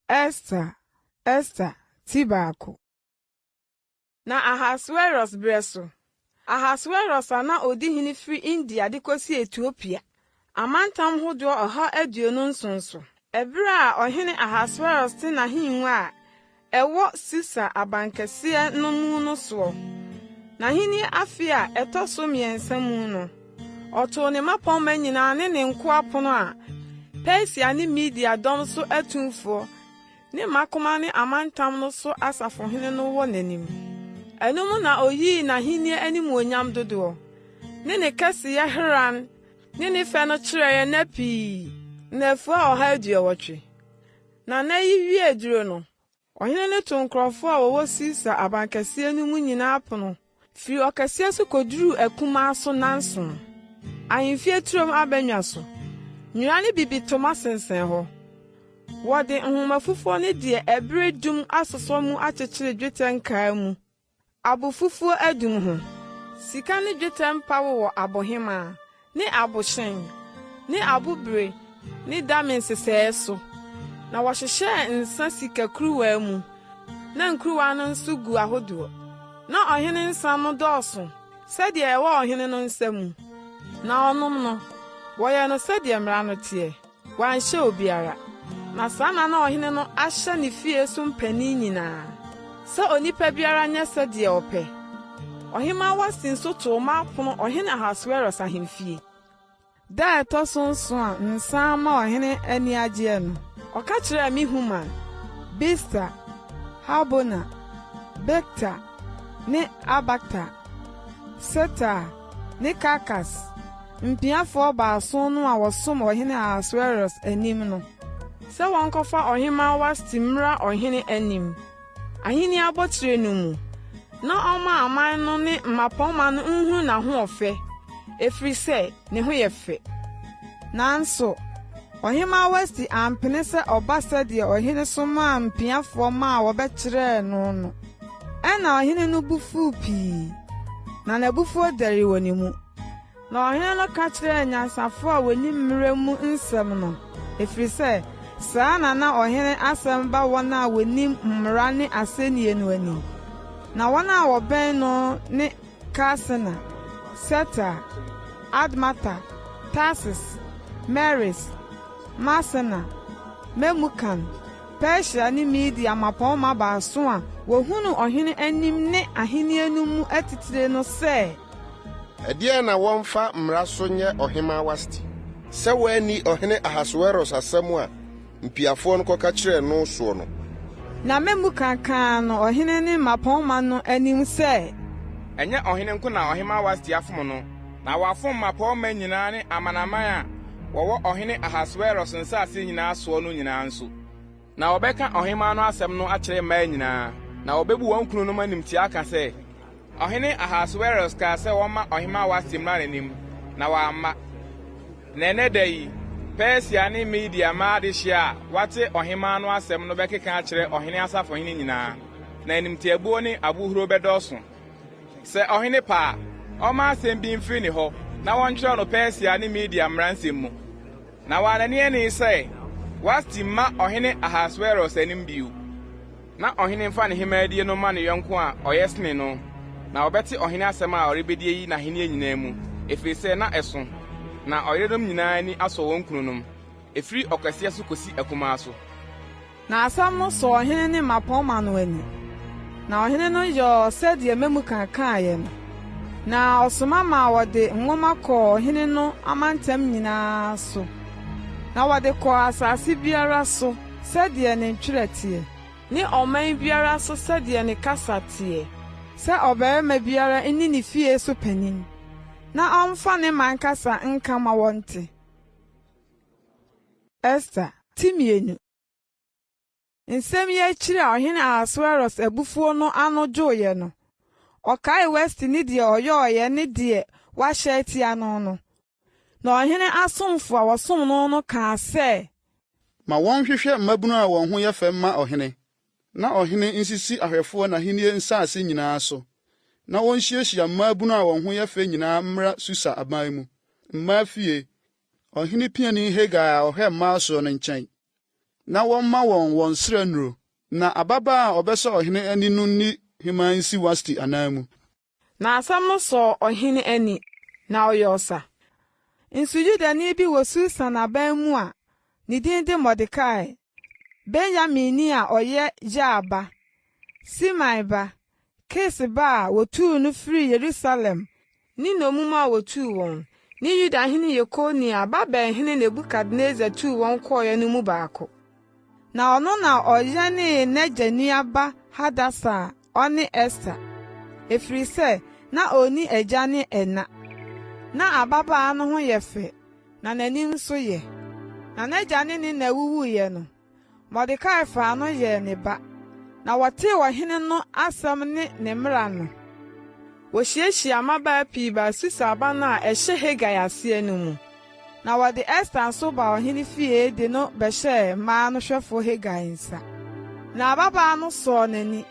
Ester, Ester, ti baako. Na Ahasweros berɛ so, Ahasweros a na ɔdi hene firi India de kɔsi Etiopia, amantam hodoɔ 127 so. Ɛberɛ a ɔhene Ahasweros te n'ahengua a ɛwɔ Susa abankɛseɛ no mu no soɔ, n'ahennie afe a ɛtɔ so mmiɛnsa mu no, ɔtoo ne mmapɔmma nyinaa ne ne nkoa pono a Persia ne Media dɔm so atumfoɔ ne mmakoma ne amantam no so asafohene no wɔ n'anim. Ɛno mu na oyii n'ahenni animuonyam dodoɔ, ne ne kɛseyɛ hran ne ne fɛ no kyerɛeɛ nna pii, nnafua 180. Na nna yi wiee duro no, ɔhene no too nkurɔfoɔ a wɔwɔ Susa abankɛseɛ no mu nyinaa pono firi ɔkɛseɛ so koduruu akumaa so nnanson. Ahemfie turom abannwa so, nwera ne bibitoma sensɛn hɔ. Wɔde nhoma fufuo ne deɛ ɛbere dum asosɔ mu akyekyere dwetɛ nkaa mu, abofufuo adum ho. Sika ne dwetɛ mpa wowɔ abohemaa, ne abohyɛn, ne abobire ne dame nsesɛe so. Na wɔhyehyɛɛ nsa sika kuruwa mu, na nkuruwa no nso gu ahodoɔ. Na ɔhene nsa no dɔɔso sɛdeɛ ɛwɔ ɔhene no nsa mu. Na ɔnom no, wɔyɛɛ no sɛdeɛ mmara no teɛ. Wanhyɛ obiara. Na saa na na ɔhene no ahyɛ ne fie so mpanin nyinaa, sɛ onipa biara nyɛ sɛdeɛ ɔpɛ. Ɔhemmaa Wasti nso too mmaa pono ɔhene Ahasweros ahemfie. Da a ɛtɔ so nson a nsa ama ɔhene ani agyeɛ no, ɔka kyerɛɛ Mehuman, Bista, Harbona, Bigta ne Abagta, Setar ne Karkas, mpiafoɔ baason no a wɔsom ɔhene Ahasweros anim no, sɛ wɔnkɔfa ɔhemmaa Wasti mmra ɔhene anim, ahenni abotire no mu, na ɔmma aman no ne mmapɔmma no nhunu n'ahoɔfɛ, ɛfiri sɛ ne ho yɛ fɛ. Nanso, ɔhemmaa Wasti ampene sɛ ɔba sɛdeɛ ɔhene somaa mpiafoɔ maa wɔbɛkyerɛɛ no no. Ɛnna ɔhene no bo fuw pii, na n'abufuo dɛree wɔ ne mu. Na ɔhene no ka kyerɛɛ anyansafo a wonim mmara mu nsɛm no, ɛfiri sɛ saa na na ɔhene asɛm ba wɔn a wonim mmara ne asɛnnie no anim. Na wɔn a wɔbɛn no ne Karsena, Setar, Admata, Tarsis, Meres, Marsena, Memukan, Persia ne Media mmapɔmma baason a wohunuu ɔhene anim ne ahenni no mu atitire no sɛ, Ɛdeɛn na wɔmfa mmara so nyɛ ɔhemmaa Wasti, sɛ wanni ɔhene Ahasweros asɛm a mpiafoɔ no kɔka kyerɛɛ no soɔ no? Na Memukan kaa no ɔhene ne mmapɔmma no anim sɛ, Ɛnyɛ ɔhene nko na ɔhemmaa Wasti afom no, na wafom mmapɔmma nyinaa ne amanaman a wɔwɔ ɔhene Ahasweros nsase nyinaa soɔ no nyinaa nso. Na wɔbɛka ɔhemmaa no asɛm no akyerɛ mmaa nyinaa, na wɔbebu wɔn kununom animtiaa aka sɛ, Ɔhene Ahasweros kaa sɛ wɔmma ɔhemmaa Wasti mmra n'anim, na wamma. Na ɛnnɛ da yi, Persia ne Media mmaa adehye a wɔate ɔhemmaa no asɛm no bɛkeka akyerɛ ɔhene asafohene nyinaa, na animtiabuo ne abohuro bɛdɔɔso. Sɛ ɔhene pɛ a, ɔmma asɛm bi mfiri ne hɔ na wɔnkyerɛw no Persia ne Media mmara nsɛm mu. Na wɔannane ani sɛ Wasti mma ɔhene Ahasweros anim bio. Na ɔhene mfa ne hemmaadie no mma ne yɔnko a ɔyɛ sene no, na wɔbɛte ɔhene asɛm a ɔrebɛdie yi n'ahennie nyinaa mu, ɛfiri sɛ na ɛso, na ɔyerenom nyinaa ani asɔ wɔn kununom, ɛfiri ɔkɛseɛ so kɔsi akumaa so. Na asɛm no sɔɔ ɔhene ne mmapɔmma no ani. Na ɔhene no yɔɔ sɛdeɛ Memukan kaeɛ no, na ɔsoma maa wɔde nwoma kɔɔ ɔhene no amantam nyinaa so, na wɔde kɔɔ asase biara so sɛdeɛ ne ntwerɛ teɛ, ne ɔman biara so sɛdeɛ ne kasa teɛ, sɛ ɔbarima biara nni ne fie so panin, na ɔmfa ne man kasa nka ma wɔnte. Ester ti mmienu. Nsɛm yi akyiri a ɔhene Ahasweros abufuo no ano dwoeɛ no, ɔkaee Wasti ne deɛ ɔyɔeɛ ne deɛ wahyɛ atia no no. Na ɔhene asomfo a wɔsom no no kaa sɛ, Ma wɔnhwehwɛ mmabunu a wɔn ho yɛ fɛ mma ɔhene, na ɔhene nsisi ahwɛfoɔ n'ahennie nsase nyinaa so, na wɔnhyiahyia mmaabunu a wɔn ho yɛ fɛ nyinaa mmra Susa aban mu, mmaa fie, ɔhene piani Hegai a ɔhwɛ mmaa soɔ no nkyɛn. na wɔmma wɔn wɔn sra nnuro, na ababaa a ɔbɛsɔ ɔhene ani no nni hemmaa nsi Wasti ananmu. Na asɛm no sɔɔ ɔhene ani, na ɔyɛɛ ɔsa. Nso Yudani bi wɔ Susan aban mu a ne din de Mordekai, Benyaminni a ɔyɛ Yair ba, Simei ba, Kis ba a wotuu no firii Yerusalem ne nnommum a wotuu wɔn, ne Yudahene Yekonia a Babelhene Nebukadnesar tuu wɔn kɔeɛ no mu baako. Na ɔno na ɔyɛnee n'agya nua ba Hadasa a ɔne Ester, ɛfiri sɛ na ɔnni agya ne ɛna. Na ababaa no ho yɛ fɛ, na n'anim nso yɛ. Na n'agya ne ne na wuwuiɛ no, Mordekai faa no yɛɛ ne ba, na wɔtee ɔhene no asɛm ne ne mmara no. Wohyiahyiaa mmabaa pii baa Susa aban a ɛhyɛ Hegai aseɛ no mu, na wɔde Ester nso baa ɔhene fie de no bɛhyɛɛ mmaa no hwɛfoɔ Hegai nsa. Na ababaa no sɔɔ n'ani,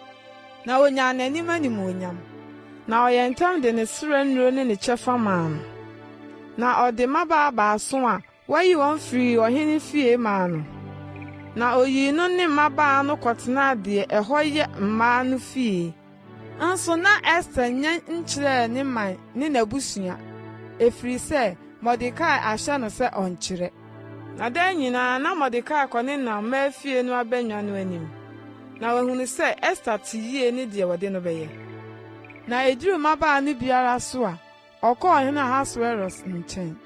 na onyaa n'anim animuonyam. Na ɔyɛɛ ntɛm de ne srɛ nnuro ne ne kyɛfa maa no. Na ɔde mmabaa baason a Wɔyii wɔn firii ɔhene fie maa no, na ɔyii no ne mmabaa no kɔtenaa deɛ ɛhɔ yɛ mmaa no fie. Nso na Ester nnya nkyerɛɛ ne man ne n'abusua, ɛfiri sɛ Mordekai ahyɛ no sɛ ɔnnkyerɛ. Na daa nyinaa na Mordekai kɔnenam mmaa fie no abannwa no anim, na wahunu sɛ Ester te yie ne deɛ wɔde no bɛyɛ. Na ɛduruu mmabaa no biara so a, Ɔkɔɔ Ɔhene Ahasweros nkyɛn.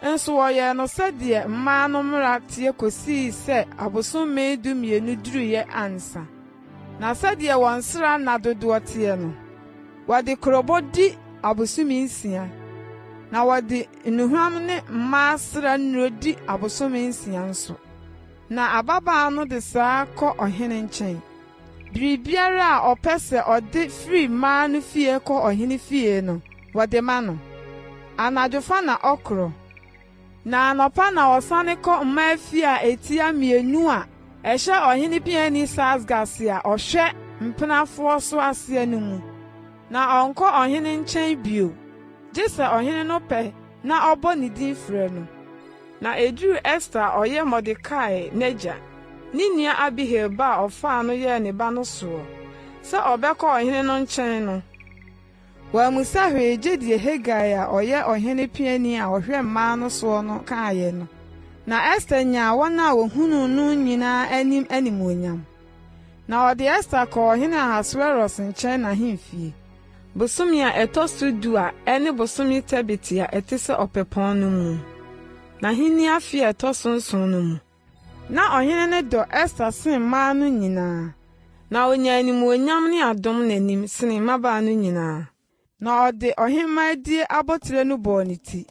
Nso wɔyɛɛ no sɛdeɛ mmaa no mmara teɛ kɔsii sɛ abosome dumienu duruiɛ ansa. Na sɛdeɛ wɔn sra nna dodoɔ teɛ no, wɔde kurobo di abosome nsia, na wɔde nnuhwam ne mmaa sra nnuro di abosome nsia nso. Na ababaa no de saa kɔ ɔhene nkyɛn. Biribiara a ɔpɛ sɛ ɔde firi mmaa no fie kɔ ɔhene fie no, wɔde ma no. Anadwofa na ɔkorɔ, na anɔpa na ɔsane kɔ mmaa fie a etia mmienu a ɛhyɛ ɔhene piani Saasgas a ɔhwɛ mpenafoɔ so aseɛ no mu. Na ɔnkɔ ɔhene nkyɛn bio, gye sɛ ɔhene no pɛ na ɔbɔ ne din frɛ no. Na eduruu Ester a ɔyɛ Mordekai n'agya, ne nua Abihail ba a ɔfaa no yɛɛ ne ba no soɔ, sɛ ɔbɛkɔ ɔhene no nkyɛn no, wammisa hwee gye deɛ Hegai a ɔyɛ ɔhene piani a ɔhwɛ mmaa no soɔ no kaeɛ no. Na Ester nyaa wɔn a wɔhunuu no nyinaa anim animuonyam. Na ɔde Ester kɔɔ ɔhene Ahasweros nkyɛn n'ahemfie. Bosome a ɛtɔ so du a ɛne bosome Tebet a ɛte sɛ Ɔpɛpɔn no mu, n'ahenni afe a ɛtɔ so nson no mu. Ná ɔhene no dɔ Ester sen mmaa no nyinaa, na onyaa animuonyam ne adom n'anim sene mmabaa no nyinaa. Na ɔde ɔhemmaadie abotire no bɔɔ ne ti,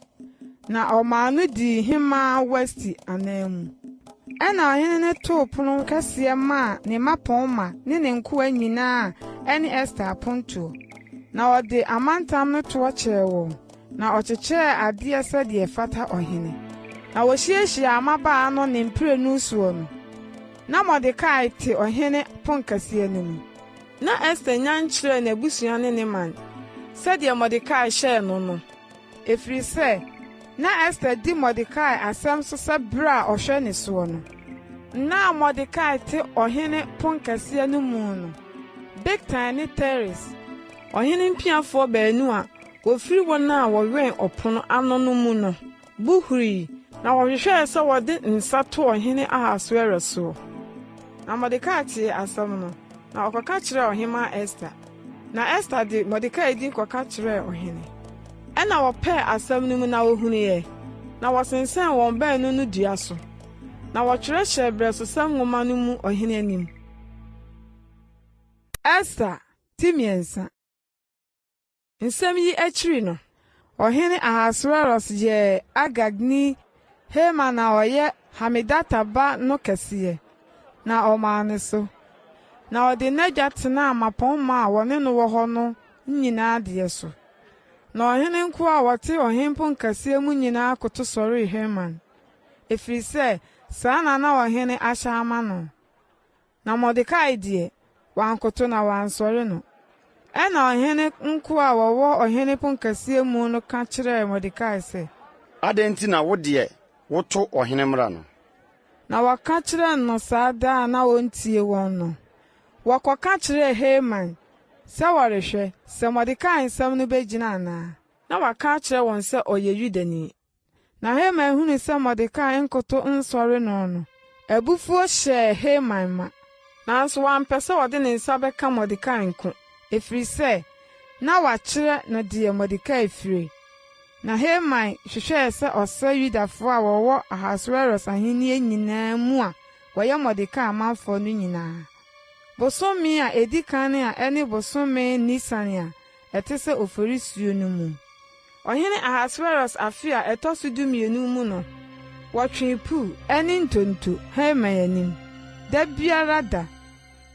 na ɔmaa no dii hemmaa Wasti ananmu. Ɛnna ɔhene no too pono kɛseɛ maa ne mmapɔmma ne ne nkoa nyinaa a ɛne Ester apontoɔ, na ɔde amantam no toɔ kyɛɛ wɔn, na ɔkyekyɛɛ adeɛ sɛdeɛ ɛfata ɔhene. Na wɔhyiahyiaa mmabaa no ne mprenu soɔ no, na Mordekai te ɔhene ponkɛseɛ no mu. Ná Ester nnya nkyerɛɛ n'abusua ne ne man, sɛdeɛ Mordekai hyɛɛ no no. Ɛfiri sɛ na Ester di Mordekai asɛm so sɛ berɛ a ɔhwɛ ne soɔ no. Nna a Mordekai te ɔhene ponkɛseɛ no mu no, Bigtan ne Teres, ɔhene mpiafoɔ baanu a wɔfiri wɔn a wɔwɛn ɔpono ano no mu no, bo hurii, na wɔhwehwɛɛ sɛ wɔde nsa to ɔhene Ahasweros soɔ. Na Mordekai tee asɛm no, na ɔkɔka kyerɛɛ ɔhemmaa Ester. Na Ester de Mordekai din kɔka kyerɛɛ ɔhene. Ɛnna wɔpɛɛ asɛm no mu na wohunuiɛ, na wɔsensɛn wɔn baanu no dua so, na wɔtwerɛ hyɛɛ Berɛsosɛm nwoma no mu ɔhene anim. Ester ti mmiɛnsa. Nsɛm yi akyiri no, Ɔhene Ahasweros yɛɛ Agagni Haman a ɔyɛ Hamedata ba no kɛseɛ, na ɔmaa no so, na ɔde n'adwa tenaa mmapɔmma a wɔne no wɔ hɔ no nyinaa deɛ so. Na ɔhene nkoa a wɔte ɔhene ponkɛseɛ mu nyinaa koto sɔree Haman, ɛfiri sɛ saa na na ɔhene ahyɛ ama no. Na Mordekai deɛ, wankoto na wansɔre no. Ɛnna ɔhene nkoa a wɔwɔ ɔhene ponkɛseɛ mu no ka kyerɛɛ Mordekai sɛ. Adɛn nti na wo deɛ, woto ɔhene mmara no? Na wɔka kyerɛɛ no saa da a na ontie wɔn no, wɔkɔka kyerɛɛ Haman sɛ wɔrehwɛ sɛ Mordekai nsɛm no begyina anaa. Na waka akyerɛ wɔn sɛ ɔyɛ Yudani. Na Haman hunuu sɛ Mordekai nkoto nsɔre no no, abufuo hyɛɛ Haman ma. Nanso wampɛ sɛ ɔde ne nsa bɛka Mordekai nko, ɛfiri sɛ na wakyerɛ no deɛ Mordekai fire. Na Haman hwehwɛɛ sɛ ɔsɛe Yudafoɔ a wɔwɔ Ahasweros ahennie nyinaa mu a wɔyɛ Mordekai amanfoɔ no nyinaa. Bosome a ɛdi kan a ɛne bosome Nisan a ɛte sɛ Oforisuo no mu. Ɔhene Ahasweros afe a ɛtɔ so dumienu mu no, wɔtwee Pur ne ntonto Haman anim, da biara da,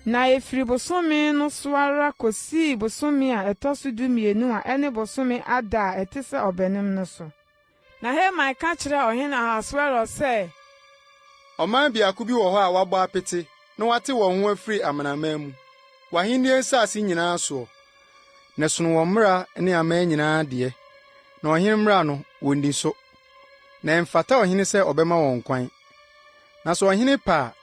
na ɛfiri bosome no so ara kɔsii bosome a ɛtɔ so dumienu a ɛne bosome Adar a ɛte sɛ Ɔbɛnem no so. Na Haman ka kyerɛɛ ɔhene Ahasweros sɛ. Ɔman biako bi wɔ hɔ a wɔabɔ apete na wɔate wɔn ho afiri amanaman mu, w'ahenni nsase nyinaa soɔ. Na ɛsono wɔn mmara ne aman nyinaa deɛ, na ɔhene mmara no, wɔnni so. Na ɛmfata ɔhene sɛ ɔbɛma wɔn kwan. Na sɛ ɔhene pɛ a,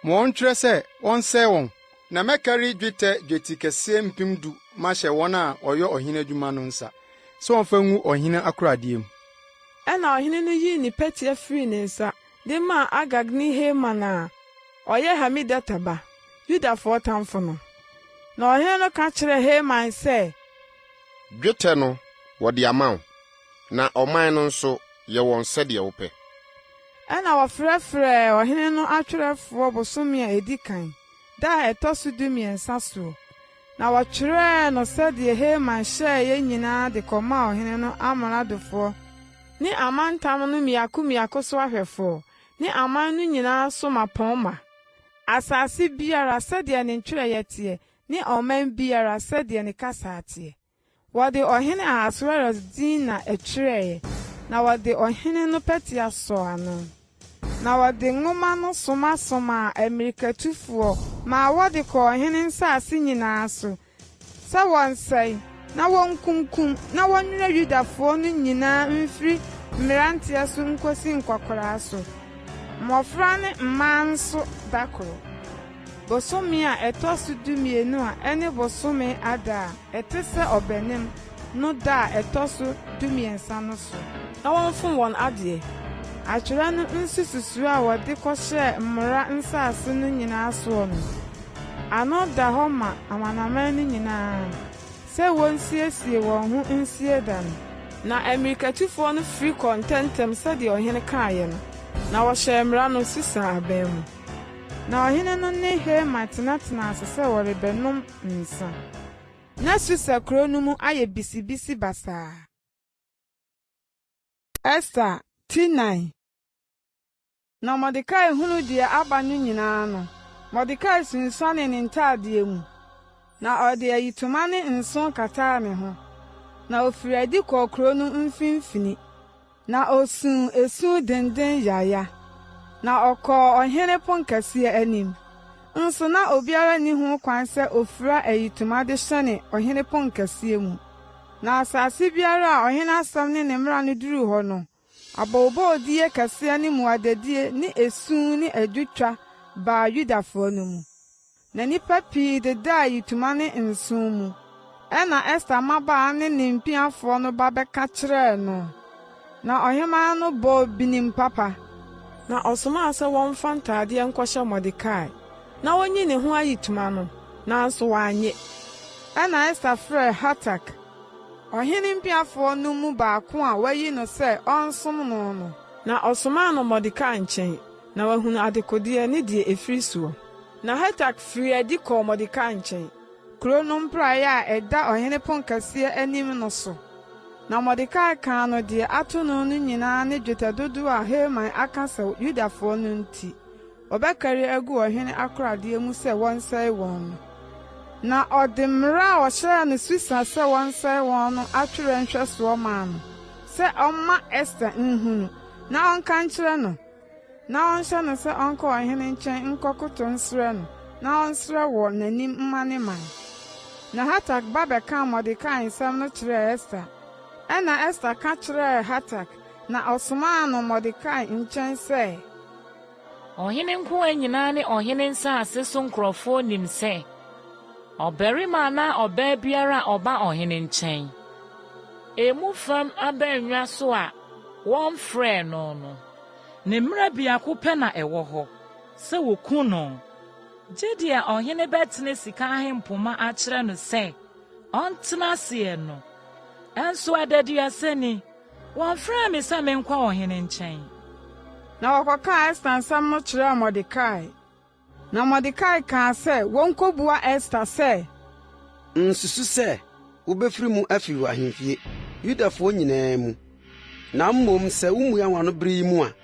ma wɔntwerɛ sɛ wɔnsɛe wɔn, na mɛkari dwetɛ dwetikɛseɛ 10,000 mahyɛ wɔn a wɔyɛ ɔhene adwuma no nsa, sɛ wɔmfa ngu ɔhene akoradeɛ mu. Ɛnna ɔhene no yii ne pɛtea firii ne nsa de maa Agagni Haman a ɔyɛ Hamedata ba, Yudafoɔ tamfo no. Na ɔhene no ka kyerɛɛ Haman sɛ. Dwetɛ no, wɔde ama wo, na ɔman no nso, yɛ wɔn sɛdeɛ wopɛ. Ɛnna wɔfrɛfrɛɛ ɔhene no atwerɛfoɔ bosome a ɛdi kan, da a ɛtɔ so dumiɛnsa soɔ, na wɔtwerɛɛ no sɛdeɛ Haman hyɛeɛ nyinaa de kɔmaa ɔhene no amradofoɔ ne amantam no mmiako mmiako so ahwɛfoɔ ne aman no nyinaa so mmapɔmma, asase biara sɛdeɛ ne ntwerɛeɛ teɛ ne ɔman biara sɛdeɛ ne kasa teɛ. Wɔde Ɔhene Ahasweros din na ɛtwerɛeɛ, na wɔde ɔhene no pɛtea sɔɔ ano. Na wɔde nwoma no somasomaa ammirikatufoɔ maa wɔde kɔɔ ɔhene nsase nyinaa so, sɛ wɔnsɛe, na wɔnkunkum, na wɔnnwerɛ Yudafoɔ no nyinaa mfiri mmeranteɛ so nkɔsi nkɔkoraa so, mmɔfra ne mmaa nso da koro. Bosome a ɛtɔ so dumienu a ɛne bosome Adar a ɛte sɛ Ɔbɛnem no da a ɛtɔ so dumiɛnsa no so. Na wɔmfom wɔn adeɛ. Atwerɛ no nsususoɔ a wɔde kɔhyɛɛ mmara nsase no nyinaa soɔ no, ano da hɔ ma amanaman no nyinaa, sɛ wɔnsiesie wɔn ho nsie da no. Na ammirikatufoɔ no firi kɔɔ ntɛmntɛm sɛdeɛ ɔhene kaeɛ no, na wɔhyɛɛ mmara no Susa aban mu. Na ɔhene no ne Haman tenatenaa ase sɛ wɔrebɛnom nsã. Ná Susa kurow no mu ayɛ bisibisi basaa. Ester ti 4. Na Mordekai hunuu deɛ aba no nyinaa no, Mordekai sunsuanee ne ntaadeɛ mu, na ɔde ayitoma ne nsõ kataa ne ho, na ofirii adi kɔɔ kurow no mfimfini. Na osuu esu denden yaya, na ɔkɔɔ ɔhene ponkɛseɛ anim. Nso na obiara nni ho kwan sɛ ofura ayitoma de hyɛne ɔhene ponkɛseɛ mu. Na asase biara a ɔhene asɛm ne ne mmara no duruu hɔ no, abooboodie kɛseɛ ne mmuadadie ne esu ne adwotwa baa Yudafoɔ no mu. Na nnipa pii dedaa ayitoma ne nsõ mu. Ɛnna Ester mmabaa ne ne mpiafoɔ no ba bɛka kyerɛɛ no, na ɔhemmaa no bɔɔ binim papa. Na ɔsomaa sɛ wɔmfa ntadeɛ nkɔhyɛ Mordekai, na wɔnyi ne ho ayitoma no, nanso wannye. Ɛnna Ester frɛɛ Hatak, ɔhene mpiafoɔ no mu baako a wayi no sɛ ɔnsom no no. Na ɔsomaa no Mordekai nkyɛn, na wahunu adekodeɛ ne deɛ ɛfiri soɔ. Na Hatak firii adi kɔɔ Mordekai nkyɛn, kuro no mpraeɛ a ɛda ɔhene ponkɛseɛ anim no so. Na Mordekai kaa no deɛ ato no no nyinaa ne dwetɛ dodoɔ a Haman aka sɛ Yudafoɔ no nti, wɔbɛkari agu ɔhene akoradeɛ mu sɛ wɔnsɛe wɔn no. Na ɔde mmara a ɔhyɛɛ no Susa sɛ wɔnsɛe wɔn no atwerɛ nhwɛsoɔ maa no, sɛ ɔmma Ester nhunu, na ɔnka nkyerɛ no, na ɔnhyɛ no sɛ ɔnkɔ ɔhene nkyɛn nkɔkoto nsrɛ no, na ɔnsrɛ wɔ n'anim mma ne man. Na Hatak ba bɛkaa Mordekai nsɛm no kyerɛɛ Ester. Ɛnna Ester ka kyerɛɛ Hatak, na ɔsomaa no Mordekai nkyɛn sɛ. Ɔhene nkoa nyinaa ne ɔhene nsase so nkurɔfoɔ nim sɛ ɔbarima anaa ɔbaa biara a ɔba ɔhene nkyɛn, emu fam abannwa so a wɔmfrɛɛ no no, ne mmara biako pɛ na ɛwɔ hɔ, sɛ woku no, gye deɛ ɔhene bɛtene sika ahempoma akyerɛ no sɛ ɔntena aseɛ no. Nso adaduasa ni, Wɔmfrɛɛ me sɛ menkɔ ɔhene nkyɛn. Na wɔkɔkaa Ester nsɛm no kyerɛɛ Mordekai. Na Mordekai kaa sɛ wonkobua Ester sɛ. Nsusu sɛ wobɛfiri mu afiri w'ahemfie, Yudafoɔ nyinaa mu. Na mmom sɛ womua w'ano bere yi mu a,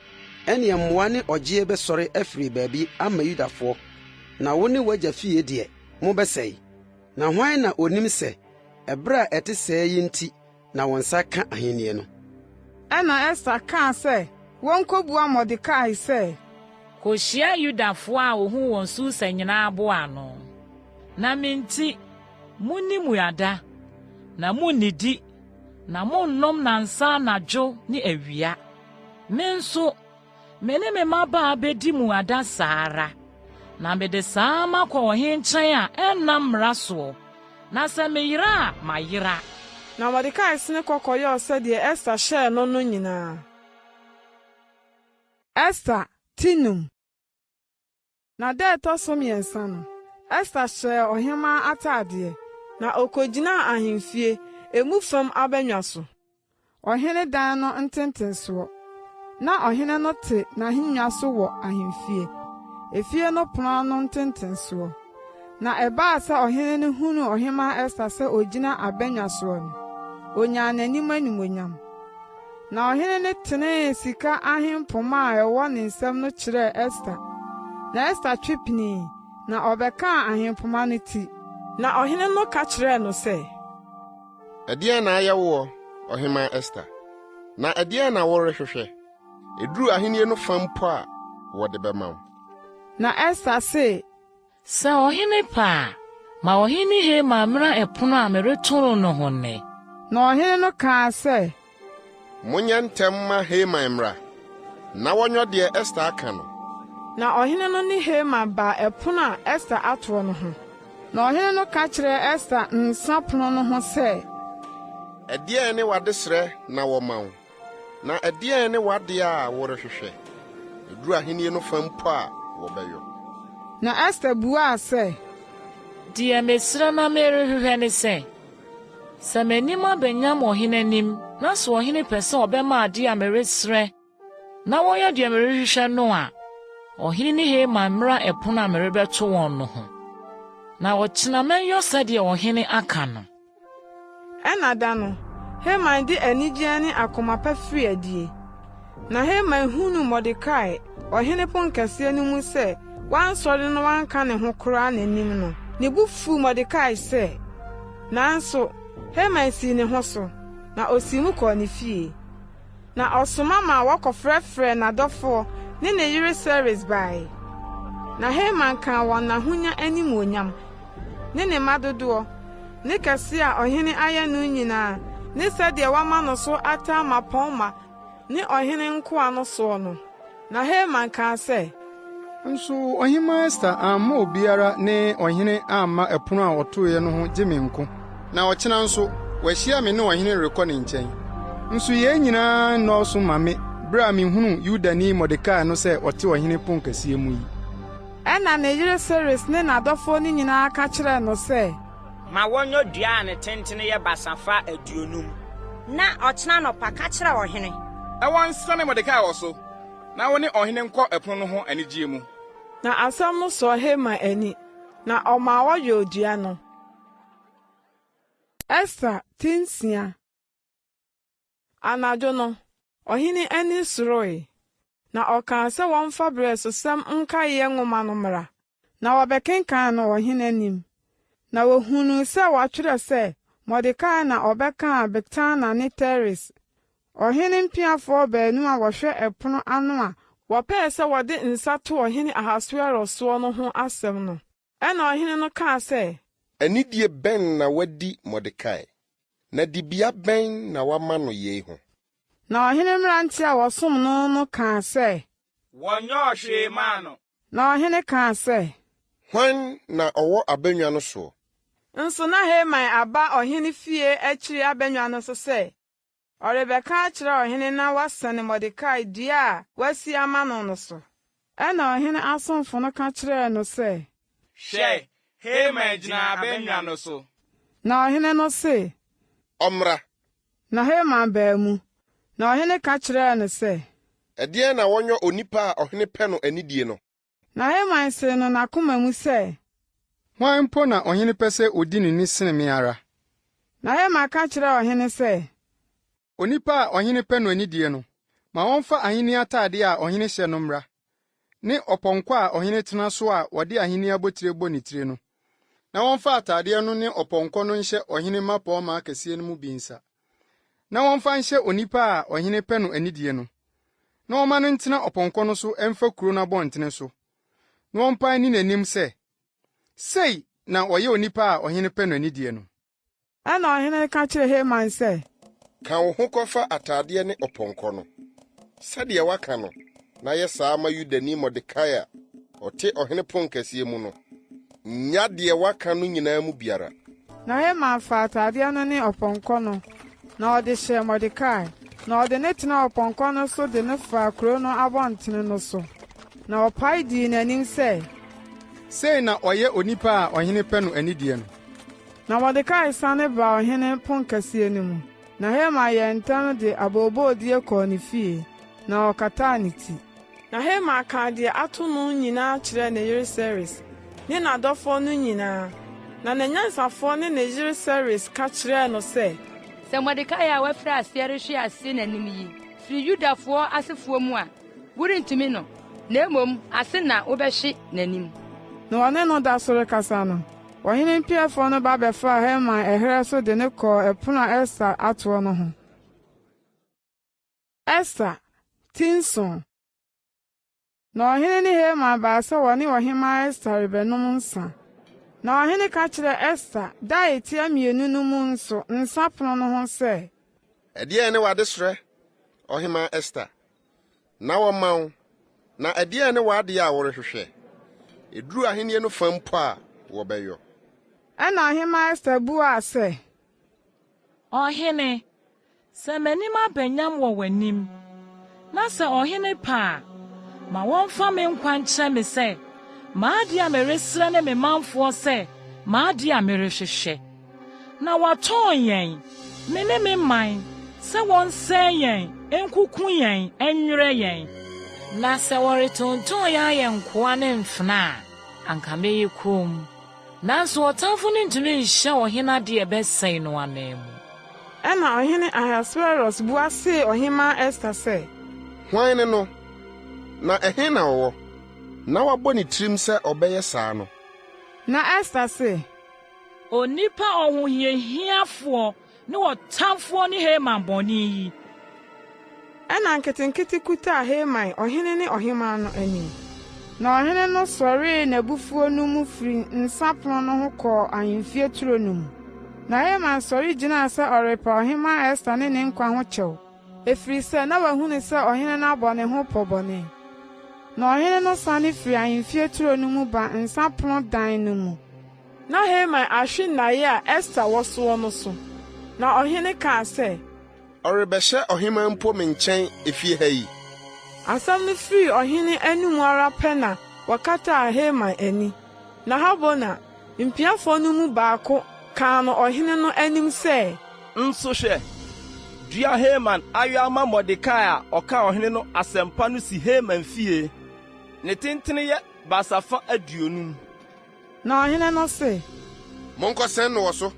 ɛnneɛ mmoa ne ɔgyeɛ bɛsɔre afiri baabi ama Yudafoɔ, na wo ne w'agya fie deɛ, mobɛsɛe. Na hwan na ɔnim sɛ ɛberɛ a ɛte sɛɛ yi nti na wo nsa ka ahenni no. Ɛnna Ester kaa sɛ wonkobua Mordekai sɛ. Kohyia Yudafoɔ a wɔhu wɔn Susa nyinaa boa ano, na me nti, monni mmuada, na munnidi, na monnom nnansa anadwo ne awia. Me nso, Me ne me mmabaa bedi mmuada saa ara, na mede saa makɔ ɔhene nkyɛn a ɛnnam mmara soɔ, na sɛ meyera a, mayera. Na Mordekai sene kɔ kɔyɔɔ sɛdeɛ Ester hyɛɛ no no nyinaa. Ester ti num. Na da a ɛtɔ so mmiɛnsa no, Ester hyɛɛ ɔhemmaa atadeɛ, na ɔkɔgyinaa ahemfie, emu fam abannwa so, ɔhene dan no ntentensoɔ. Ná ɔhene no te n'ahennwa so wɔ ahemfie, efie no pono ano ntentensoɔ. Na ɛbaa sɛ ɔhene no hunuu ɔhemmaa Ester sɛ ɔgyina abannwa soɔ no, ɔnyaa n'anim animuonyam. Na ɔhene no tenee sika ahempoma a ɛwɔ ne nsam no kyerɛɛ Ester. Na Ester twe pinii, na ɔbɛkaa ahempoma no ti. Na ɔhene no ka kyerɛɛ no sɛ. Ɛdeɛn na ayɛ woɔ, Ɔhemmaa Ester? Na ɛdeɛn na worehwehwɛ? Ɛduru ahennie no fã mpo a, wɔde bɛma wo. Na Ester se, Sɛ ɔhene pɛ a, ma ɔhene Haman mmra ɛpono a mereto no no ho nnɛ. Na ɔhene no kaa sɛ. Monyɛ ntɛm mma Haman mmra, na wɔnyɔ deɛ Ester aka no. Na ɔhene no ne Haman baa ɛpono a Ester atoɔ no ho. Na ɔhene no ka kyerɛɛ Ester nsã pono no ho sɛ. Ɛdeɛn ne w'adesrɛ na wɔma wo? Na ɛdeɛn ne w'adeɛ a worehwehwɛ? Ɛduru ahennie no fa mpo a, wɔbɛyɔ. Na Ester buaa sɛ. Deɛ mesrɛ na merehwehwɛ ne sɛ, sɛ m'anim aba nyam ɔhene anim, na sɛ ɔhene pɛ sɛ ɔbɛma adeɛ a meresrɛ na wɔyɛ deɛ merehwehwɛ no a, ɔhene ne Haman mmra ɛpono a merebɛto wɔn no ho. Na ɔkyena mɛyɔ sɛdeɛ ɔhene aka no. Ɛnna da no, Haman de anigyeɛ ne akoma pa firii adie. Na Haman hunuu Mordekai ɔhene ponkɛseɛ no mu sɛ wansɔre na wanka ne ho koraa n'anim no, ne bo fuu Mordekai sɛ. Nanso Haman sii ne ho so, na ɔsii mu kɔɔ ne fie. Na ɔsoma maa wɔkɔfrɛfrɛɛ n'adɔfoɔ ne ne yere Seres bae. Na Haman kaa wɔn n'ahonya animuonyam, ne ne mma dodoɔ, ne kɛseɛ a ɔhene ayɛ no nyinaa ne sɛdeɛ wama no so ataa mmapɔmma ne ɔhene nkoa no soɔ no. Na Haman kaa sɛ. Nso Ɔhemmaa Ester amma obiara ne ɔhene amma ɛpono a ɔtoeɛ no ho gye me nko, na ɔkyena nso, wahyia me ne ɔhene rekɔ ne nkyɛn. Nso yei nyinaa nnɔɔso mma me berɛ a mehunu Yudani Mordekai no sɛ ɔte ɔhene ponkɛseɛ mu yi. Ɛnna ne yere Seres ne n'adɔfoɔ no nyinaa ka kyerɛɛ no sɛ. Ma wɔnyɔ dua a ne tentene yɛ basafa 50. Na ɔkyena anɔpa, ka kyerɛ ɔhene. Na wɔnsiane Mordekai wɔ so. Na wo ne ɔhene nkɔ ɛpono no ho anigyeɛ mu. Na asɛm no sɔɔ Haman ani, na ɔmaa wɔyɔɔ dua no. Ester ti nsia. Anadwo no, ɔhene ani soroe, na ɔkaa sɛ wɔmfa Berɛsosɛm nkaeɛ nwoma no mmra, na wɔbɛkenkan no ɔhene anim. Na wɔhunuu sɛ wɔatwerɛ sɛ Mordekai na ɔbɛkaa Bigtana ne Teres, Ɔhene mpiafoɔ baanu a wɔhwɛ ɛpono ano a wɔpɛɛ sɛ wɔde nsa to ɔhene Ahasweros soɔ no ho asɛm no. Ɛnna ɔhene no kaa sɛ. Anidie bɛn na woadi Mordekai, na dibea bɛn na woama no yei ho? Na ɔhene mmeranteɛ a wɔsom no no kaa sɛ. Wɔnyɔɔ hwee mmaa no. Na ɔhene kaa sɛ. Hwan na ɔwɔ abannwa no soɔ? Nso na Haman aba ɔhene fie akyiri abannwa no so sɛ ɔrebɛka akyerɛ ɔhene na wasɛne Mordekai dua a wasi ama no no so. Ɛnna ɔhene asomfo no ka kyerɛɛ no sɛ. Hwɛ, Haman gyina abannwa no so. Na ɔhene no se. Ɔmmra. Na Haman baa mu, na ɔhene ka kyerɛɛ no sɛ. Ɛdeɛn na wɔnyɔ onipa a ɔhene pɛ no anidie no? Na Haman see no n'akoma mu sɛ. Hwan mpo na ɔhene pɛ sɛ odi no ni sene me ara? Na Haman ka kyerɛɛ ɔhene sɛ. Onipa a ɔhene pɛ no anidie no, ma wɔmfa ahenni atadeɛ a ɔhene hyɛ no mmra, ne ɔpɔnkɔ a ɔhene tena so a wɔde ahenni abotire bɔ ne tire no, na wɔmfa atadeɛ no ne ɔpɔnkɔ no nhyɛ ɔhene mmapɔmma akɛseɛ no mu bi nsa, na wɔmfa nhyɛ onipa a ɔhene pɛ no anidie no, na wɔmma no ntena ɔpɔnkɔ no so mfa kuro no abɔntene so, na wɔmpae nni n'anim sɛ, 'Sei na wɔyɛ onipa a ɔhene pɛ no anidie no. Ɛnna ɔhene no ka kyerɛɛ Haman sɛ. Ka wo ho kɔfa atadeɛ ne ɔpɔnkɔ no, sɛdeɛ woaka no, na yɛ saa ma Yudani Mordekai a ɔte ɔhene ponkɛseɛ mu no. Nnya deɛ woaka no nyinaa mu biara. Na Haman faa atadeɛ no ne ɔpɔnkɔ no, na ɔde hyɛɛ Mordekai, na ɔde no tenaa ɔpɔnkɔ no so de no faa kuro no abɔntene no so, na ɔpae dii n'anim sɛ. Sei na wɔyɛ onipa a ɔhene pɛ no anidie no. Na Mordekai sane baa ɔhene ponkɛseɛ no mu, na Haman yɛɛ ntɛm de abooboodie kɔɔ ne fie, na ɔkataa ne ti. Na Haman kaa deɛ ato no nyinaa kyerɛɛ ne yere Seres ne n'adɔfoɔ no nyinaa. Na n'anyansafoɔ ne ne yere Seres ka kyerɛɛ no sɛ. Sɛ Mordekai a wafiri aseɛ rehwe ase n'anim yi firi Yudafoɔ asefoɔ mu a, worentumi no, na mmom ase na wobɛhwe n'anim. Na wɔne no da so rekasa no, ɔhene mpiafoɔ no ba bɛfaa Haman ɛherɛ so de no kɔɔ ɛpono a Ester atoɔ no ho. Ester, ti nson. Na ɔhene ne Haman baa sɛ wɔne ɔhemmaa Ester rebɛnom nsã. Na ɔhene ka kyerɛɛ Ester da a etia mmienu no mu nso nsã pono no ho sɛ. Ɛdeɛn ne w'adesrɛ, Ɔhemmaa Ester? Na wɔmma wo, na ɛdeɛn ne w'adeɛ a worehwehwɛ? Ɛduru ahennie no fã mpo a, wɔbɛyɔ. Ɛnna Ɔhemmaa Ester buaa sɛ. Ɔhene, sɛ m'anim aba nyam wɔ w'anim, na sɛ ɔhene pɛ a, ma wɔmfa me nkwa nkyerɛ me sɛ m'ade a meresrɛ ne me manfoɔ sɛ m'ade a merehwehwɛ. Na wɔatɔn yɛn, me ne me man, sɛ wɔnsɛe yɛn, nkuku yɛn, nnwerɛ yɛn. Na sɛ wɔretontɔn yɛn ayɛ nkoa ne mfenaa a, anka mɛyɛ komm. Nanso ɔtamfo no ntumi nhyɛ ɔhene ade a ɛbɛsɛe no ananmu. Ɛnna Ɔhene Ahasweros bua see Ɔhemmaa Ester sɛ. Hwan ne no, na ɛhe na ɔwɔ, na wabɔ ne tirim sɛ ɔbɛyɛ saa no? Na Ester se. Onipa ɔhohiahiafoɔ ne ɔtamfoɔ ne Haman bɔne yi. Ɛnna nketenkete kutaa Haman, ɔhene ne ɔhemmaa no anim. Na ɔhene no sɔree n'abufuo no mu firii nsã pono no ho kɔɔ ahemfie turo no mu. Na Haman sɔre gyinaa sɛ ɔrepa ɔhemmaa Ester ne ne nkwa ho kyɛw, ɛfiri sɛ na wahunu sɛ ɔhene no abɔ ne ho pɔ bɔne. Na ɔhene no sane firii ahemfie turo no mu baa nsã pono dan no mu. Na Haman ahwe nnaeɛ a Ester wɔ soɔ no so. Na ɔhene kaa sɛ. Ɔrebɛhyɛ ɔhemmaa mpo me nkyɛn efie ha yi? Asɛm no firii ɔhene anomu ara pɛ na wɔkataa Haman ani. Na Harbona, mpiafoɔ no mu baako, kaa no ɔhene no anim sɛ. Nso hwɛ, dua Haman ayɔ ama Mordekai a ɔkaa ɔhene no asɛmpa no si Haman fie, ne tentene yɛ basafa 50. Na ɔhene no se. Monkɔsɛn no wɔ so!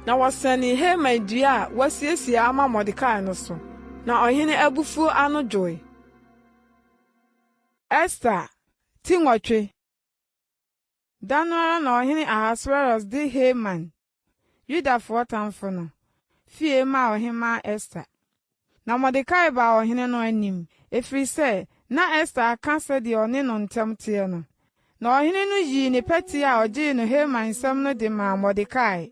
Na wɔsɛnee Haman dua a wasiesie ama Mordekai no so, na ɔhene abufuo ano dwoe. Ester ti nwɔtwe. Da no ara na ɔhene Ahasweros de Haman, Yudafoɔ tamfo no, fie maa ɔhemmaa Ester. Na Mordekai baa ɔhene no anim, ɛfiri sɛ na Ester aka sɛdeɛ ɔne no ntam teɛ no. Na ɔhene no yii ne pɛtea a ɔgyee no Haman nsam no de maa Mordekai.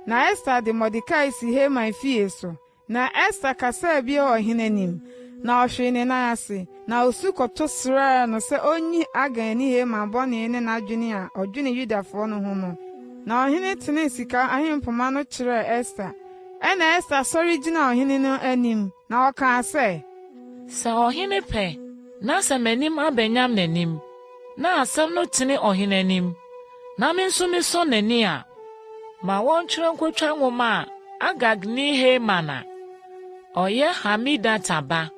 Na Ester de Mordekai sii Haman fie so. Na Ester kasaa bio ɔhene anim. Na ɔhwee ne nan ase, na osu kɔto srɛɛ no sɛ onyi Agagni Haman bɔne ne n'adwene a ɔdwene Yudafoɔ no ho no. Na ɔhene tenee sika ahempoma no kyerɛɛ Ester. Ɛnna Ester sɔre gyinaa ɔhene no anim, na ɔkaa sɛ. Sɛ ɔhene pɛ, na sɛ m'anim aba nyam n'anim, na asɛm no tene ɔhene anim, na me nso mesɔ n'ani a, ma wɔntwerɛ nkotwa nwoma a Agagni Haman a ɔyɛ Hamedata ba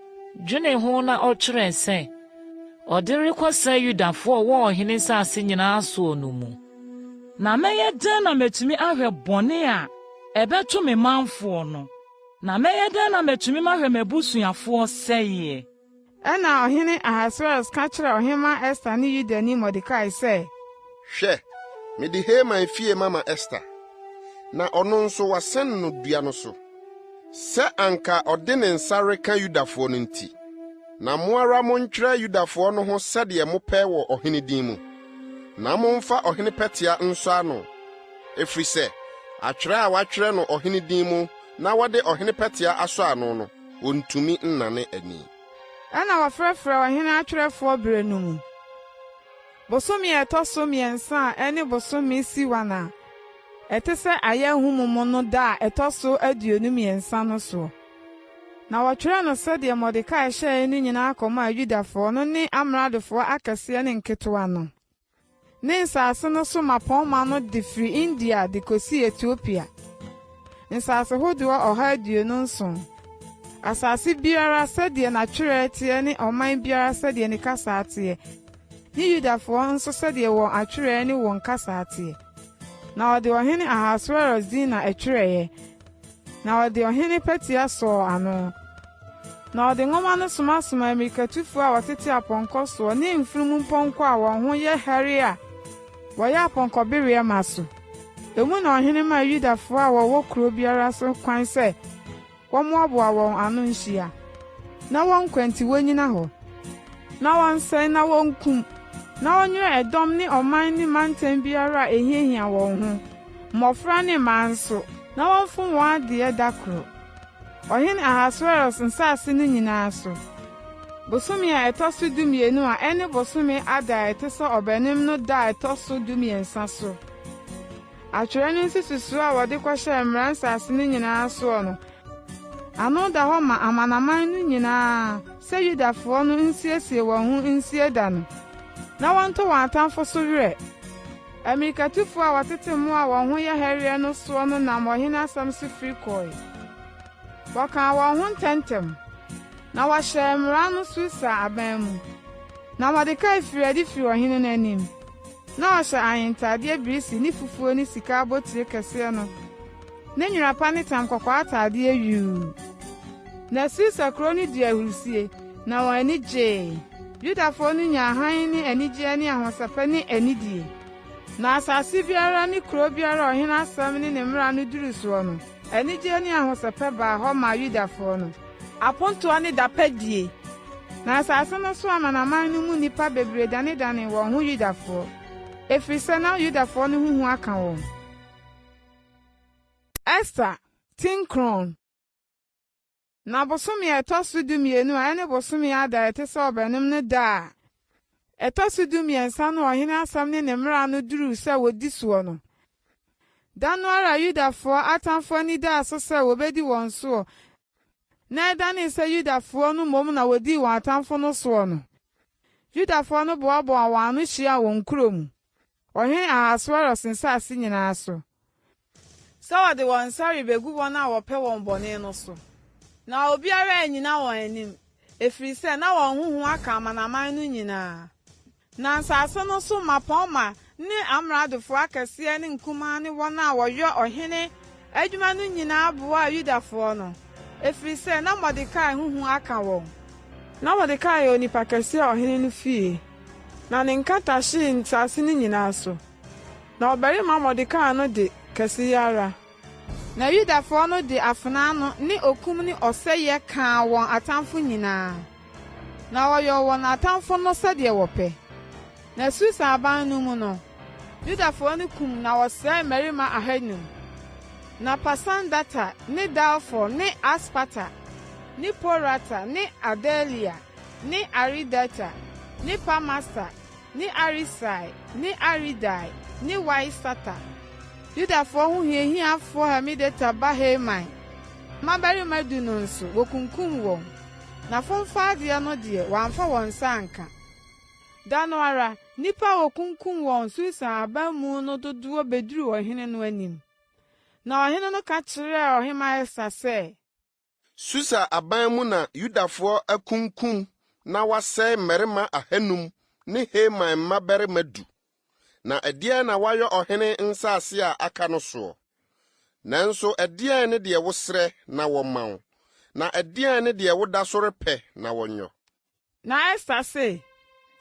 dwenee ho na ɔtwerɛɛ sɛ ɔde rekɔsɛe Yudafoɔ a wɔwɔ ɔhene nsase nyinaa soɔ no mu. Na mɛyɛ dɛn na matumi ahwɛ bɔne a ɛbɛto me manfoɔ no? Na mɛyɛ dɛn na matumi mahwɛ m'abusuafoɔ sɛeɛ? Ɛnna Ɔhene Ahasweros ka kyerɛɛ Ɔhemmaa Ester ne Yudani Mordekai sɛ. Hwɛ, mede Haman fie mama Ester, na ɔno nso wɔasɛn no dua no so, sɛ anka ɔde ne nsa reka Yudafoɔ no nti. Na mo ara montwerɛ Yudafoɔ no ho sɛdeɛ mopɛ wɔ ɔhene din mu, na momfa ɔhene pɛtea nsɔ ano, ɛfiri sɛ atwerɛ a wɔatwerɛ no ɔhene din mu na wɔde ɔhene pɛtea asɔ ano no, Ontumi nnane ani. Ɛnna wɔfrɛfrɛɛ ɔhene atwerɛfoɔ berɛ no mu, bosome a ɛtɔ so mmiɛnsa a ɛne bosome Siwan a ɛte sɛ Ayɛ-Ahunmu no da a ɛtɔ so 23 no soɔ. Na wɔtwerɛɛ no sɛdeɛ Mordekai hyɛeɛ no nyinaa kɔmaa Yudafoɔ no ne amradofoɔ akɛseɛ ne nketewa no. Ne nsase no so mmapɔmma no de firi India de kosii Etiopia, nsase hodoɔ 127, asase biara sɛdeɛ n'atwerɛ teɛ ne ɔman biara sɛdeɛ ne kasa teɛ, ne Yudafoɔ nso sɛdeɛ wɔn atwerɛ ne wɔn kasa teɛ. Na ɔde ɔhene Ahasweros din na ɛtwerɛeɛ, Na ɔde ɔhene pɛtea sɔɔ ano. Na ɔde nwoma no somasomaa ammirikatufoɔ a wɔtete apɔnkɔ soɔ ne mfunumpɔnkɔ a wɔn ho yɛ hare a wɔyɛ apɔnkɔbereɛ ma so. Emu na ɔhene maa Yudafoɔ a wɔwɔ kuro biara so kwan sɛ wɔmmoaboa wɔn ano nhyia, na wɔn nkwa nti wɔnnyina hɔ, na wɔnsɛe na wɔnkum, na wɔnnwerɛ ɛdɔm ne ɔman ne mantam biara a ɛhiahia wɔn ho. Mmɔfra ne mmaa nso, na wɔmfom wɔn adeɛ da koro, Ɔhene Ahasweros nsase no nyinaa so. Bosome a ɛtɔ so dumienu a ɛne bosome Adar a ɛte sɛ Ɔbɛnem no da a ɛtɔ so dumiɛnsa so. Atwerɛ no nsususoɔ a wɔde kɔhyɛɛ mmara nsase no nyinaa soɔ no, ano da hɔ ma amanaman no nyinaa sɛ Yudafoɔ no nsiesie wɔn ho nsie da no, na wɔnto wɔn atamfo so werɛ. Ammirikatufo a wɔtete mmoa a wɔn ho yɛ hare no soɔ no nam ɔhene asɛm so firi kɔe. Wɔkaa wɔn ho ntɛmntɛm, na wɔhyɛɛ mmara no Susa aban mu. Na Mordekai firii adi firii ɔhene no anim. Ná ɔhyɛ ahentadeɛ birisi ne fufuo ne sika abotire kɛseɛ no ne nwera pa ne tam kɔkɔɔ atadeɛ yuu. Na Susa kuro no dii ahurisie, na wɔn ani gyee. Yudafoɔ no nyaa hann ne anigyeɛ ne ahosɛpɛ ne anidie. Na asase biara ne kuro biara a ɔhene asɛm ne ne mmara no duruu soɔ no, anigyeɛ ne ahosɛpɛ baa hɔ maa Yudafoɔ no. Apontoɔ ne dapadie. Na asase no so amanaman no mu nnipa bebree danedanee wɔn ho Yudafoɔ, ɛfiri sɛ na Yudafoɔ no ho hu aka wɔn. Ester ti nkron. Na bosome a ɛtɔ so dumienu a ɛne bosome Adar a ɛte sɛ Ɔbɛnem no da a ɛtɔ so dumiɛnsa no ɔhene asɛm ne ne mmara no duruu sɛ wɔdi soɔ no, da no ara a Yudafoɔ atamfoɔ ani daa so sɛ wɔbɛdi wɔn soɔ na ɛdanee sɛ Yudafoɔ no mmom na wɔdii wɔn atamfo no soɔ no, Yudafoɔ no boaboaa wɔn ano hyiaa wɔn nkuro mu. Ɔhene Ahasweros nsase nyinaa so. Sɛ wɔde wɔn nsa rebegu wɔn a wɔpɛ wɔn bɔne no so. Na obiara annyina wɔn anim, ɛfiri sɛ na wɔn ho hu aka amanaman no nyinaa. Na nsase no so mmapɔmma ne amradofoɔ akɛseɛ ne nkumaa ne wɔn a wɔyɔ ɔhene adwuma no nyinaa boaa Yudafoɔ no, ɛfiri sɛ na Mordekai ho hu aka wɔn. Ná Mordekai yɛ onipa kɛseɛ ɔhene no fie. Na ne nkata hyee nsase no nyinaa so. Na ɔbarima Mordekai no de, kɛseyɛ ara. Na Yudafoɔ no de afena ano ne okum ne ɔsɛeɛ kaa wɔn atamfo nyinaa, na wɔyɔɔ wɔn atamfo no sɛdeɛ wɔpɛ. Na Susa aban no mu no, Yudafoɔ no kum na wɔsɛee mmarima ahanum. Na Parsandata ne Dalfon ne Aspata. ne Porata ne Adalia ne Aridata ne Parmasta ne Arisai ne Aridai ne Waisata, Yudafoɔ ho hiahiafoɔ Hamedata ba Haman mmabarima du no nso, wɔkunkum wɔn, na fomfa adeɛ no deɛ, wɔamfa wɔn nsa anka. Da no ara, nnipa a wɔkunkum wɔn Susa aban mu no dodoɔ bɛduruu ɔhene no anim. Na ɔhene no ka kyerɛɛ Ɔhemmaa Ester sɛ, Susa aban mu na Yudafoɔ akunkum na wɔasɛe mmarima ahanum ne Haman mmabarima du. Na ɛdeɛn na wɔayɔ ɔhene nsase a aka no soɔ? Nanso ɛdeɛn ne deɛ wosrɛ na wɔmma wo, na ɛdeɛn ne deɛ woda so repɛ na wɔnyɔ? Na Ester se,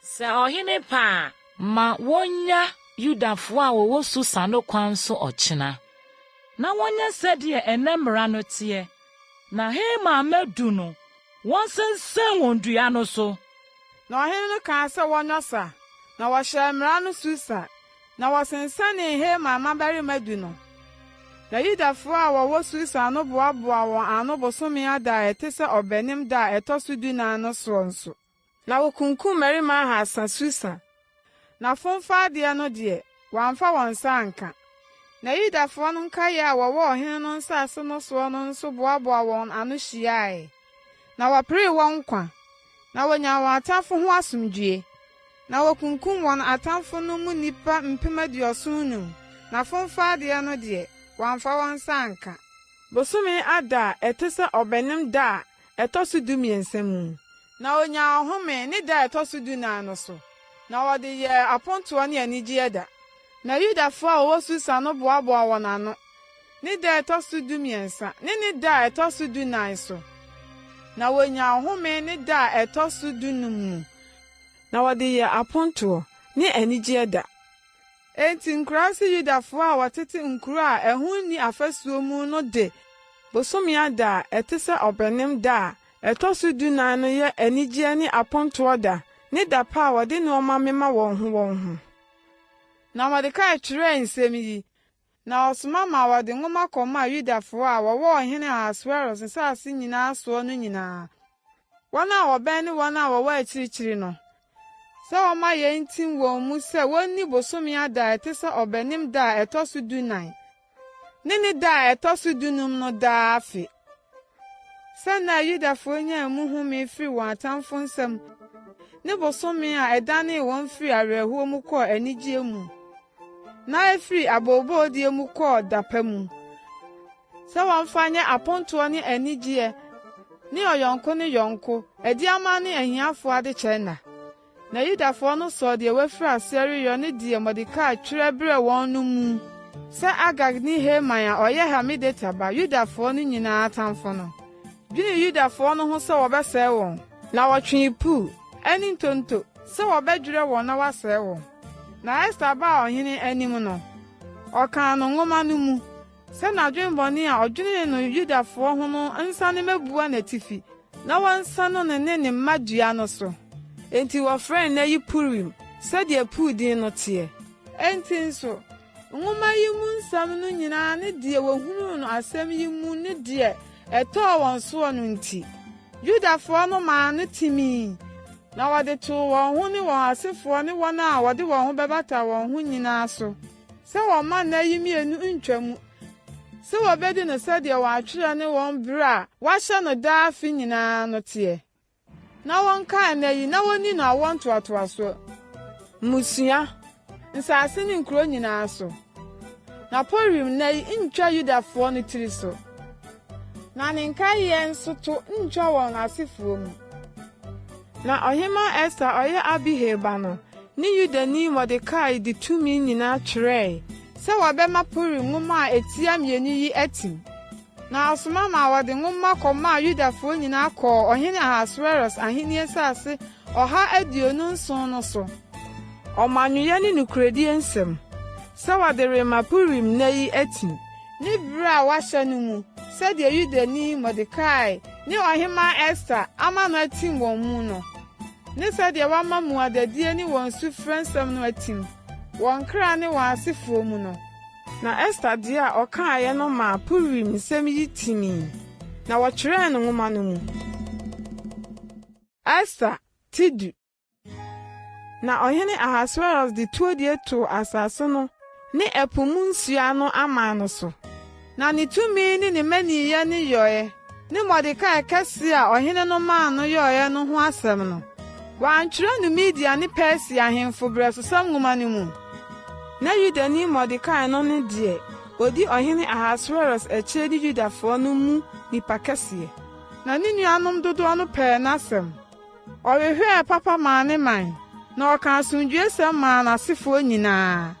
Sɛ ɔhene pɛ a, ma wonnya Yudafoɔ a wɔwɔ Susa no kwan so ɔkyena, na wɔnyɛ sɛdeɛ ɛnnɛ mmara no teɛ, na Haman mma du no, wɔnsensɛn wɔn dua no so. Na ɔhene no kaa sɛ wɔnyɔ sa, na wɔhyɛɛ mmara no Susa, na wɔsensɛnee Haman mmabarima du no. Na Yudafoɔ a wɔwɔ Susa no boaboaa wɔn ano bosome Adar a ɛte sɛ Ɔbɛnem da a ɛtɔ so dunan no soɔ nso. Na wɔkunkum mmarima ahasa Susa, na fomfa adeɛ no deɛ, wɔamfa wɔn nsa anka. Na Yudafoɔ no nkaeɛ a wɔwɔ ɔhene no nsase no soɔ no nso boaboaa wɔn ano hyiae, na wɔperee wɔn nkwa, na wɔnyaa wɔn atamfo ho asomdwoeɛ. Na wɔkunkum wɔn atamfo no mu nnipa 75,000, na fomfa adeɛ no deɛ, wɔamfa wɔn nsa anka. Bosome Adar a ɛte sɛ Ɔbɛnem da a ɛtɔ so dumiɛnsa mu. Na ɔnyaa ɔhome ne da a ɛtɔ so dunan no so, na wɔde yɛɛ apontoɔ ne anigyeɛ da. Na Yudafoɔ a wɔwɔ Susa no boaboaa wɔn ano, ne da a ɛtɔ so dumiɛnsa ne ne da a ɛtɔ so dunan so, na wɔnyaa ɔhome ne da a ɛtɔ so dunum mu. Na wɔde yɛɛ apontoɔ ne anigyeɛ da. Enti nkuraase Yudafoɔ a wɔtete nkuro a ɛho nni afasuo mu no de bosome Adar a ɛte sɛ Ɔbɛnem da a ɛtɔ so dunan no yɛ anigyeɛ ne apontoɔ da ne da pa a wɔde nnoɔma mema wɔn ho wɔn ho. Na Mordekai twerɛɛ nsɛm yi, na ɔsoma maa wɔde nwoma kɔmaa Yudafoɔ a wɔwɔ ɔhene Ahasweros nsase nyinaa soɔ no nyinaa, wɔn a wɔbɛn ne wɔn a wɔwɔ akyirikyiri no, sɛ wɔmma yei ntim wɔn mu sɛ wɔnni bosome Adar a ɛte sɛ Ɔbɛnem da a ɛtɔ so dunan ne ne da a ɛtɔ so dunum no daa afe. Sɛ nna a Yudafoɔ nyaa mu home firii wɔn atamfo nsam ne bosome a ɛdanee wɔn firii awerɛhoɔ mu kɔɔ anigyeɛ mu na ɛfirii abooboodie mu kɔɔ da pa mu, sɛ wɔmfa nyɛ apontoɔ ne anigyeɛ ne ɔyɔnko ne yɔnko adiama ne ahiafoɔ adekyɛ nna. Na Yudafoɔ no sɔɔ deɛ wɔafiri aseɛ reyɔ ne deɛ Mordekai twerɛ brɛɛ wɔn no mu, sɛ Agag ne Haman a ɔyɛ Hamedata ba, Yudafoɔ no nyinaa atamfo no, dwenee Yudafoɔ no ho sɛ wɔbɛsɛe wɔn. Na wɔtwee Pur ne ntonto sɛ wɔbɛdwerɛ wɔn na wɔasɛe wɔn. Na Ester baa ɔhene anim no, ɔkaa no nwoma no mu sɛ n'adwemmɔne a ɔdwenee no Yudafoɔ ho no nsane mmɛbua n'atifi na wɔnsɛne no ne ne mma dua no so. Enti wɔfrɛɛ nna yi Purim, sɛdeɛ Pur din no teɛ. Enti nso, nwoma yi mu nsɛm no nyinaa ne deɛ wɔhunuu no asɛm yi mu ne deɛ ɛtɔɔ wɔn soɔ no nti, Yudafoɔ no maa no timii, na wɔde too wɔn ho ne wɔn asefoɔ ne wɔn a wɔde wɔn ho bɛbata wɔn ho nyinaa so, sɛ wɔmma nna yi mmienu nntwa mu, sɛ wɔbɛdi no sɛdeɛ wɔatwerɛ ne wɔn berɛ a wɔahyɛ no daa afe nyinaa no teɛ. Na wɔnkae nna yi na wonni no awoɔ ntoatoasoɔ, mmusua, nsase ne nkuro nyinaa so. Na Purim nna yi ntwa Yudafoɔ no tiri so, na ne nkaeɛ nso to ntwa wɔn asefoɔ mu. Na Ɔhemmaa Ester a ɔyɛ Abihail ba no ne Yudani Mordekai de tumi nyinaa twerɛe sɛ wɔbɛma Purim nwoma a ɛtia mmienu yi atim. Na ɔsoma maa wɔde nwoma kɔmaa Yudafoɔ nyinaa kɔɔ Ɔhene Ahasweros ahennie nsase 127 no so, ɔmannwoeɛ ne nokorɛdie nsɛm, sɛ wɔde rema Purim nna yi atim, ne berɛ a wɔahyɛ no mu, sɛdeɛ Yudani Mordekai ne Ɔhemmaa Ester ama no atim wɔn mu no, ne sɛdeɛ wɔama mmuadadie ne wɔn sufrɛ nsɛm no atim, wɔn kra ne wɔn asefoɔ mu no. Na Ester deɛ a ɔkaeɛ no maa Purim nsɛm yi timii, na wɔtwerɛɛ no nwoma no mu. Ester ti du. Na ɔhene Ahasweros de tuodie too asase no ne ɛpo mu nsuo ano aman no so. Na ne tumi ne ne mmaninyɛ nneyɔe ne Mordekai kɛse a ɔhene no maa no yɔeɛ no ho asɛm no, wɔantwerɛ no Media ne Persia ahemfo Berɛsosɛm Nwoma no mu. Na Yudani Mordekai no ne deɛ ɔdi ɔhene Ahasweros akyire ne Yudafoɔ no mu nipa kɛseɛ. Na ne nuanom dodoɔ no pɛɛ n'asɛm. Ɔhwehwɛɛ papa maa ne man, na ɔkaa asomdwoesɛm maa n'asefoɔ nyinaa.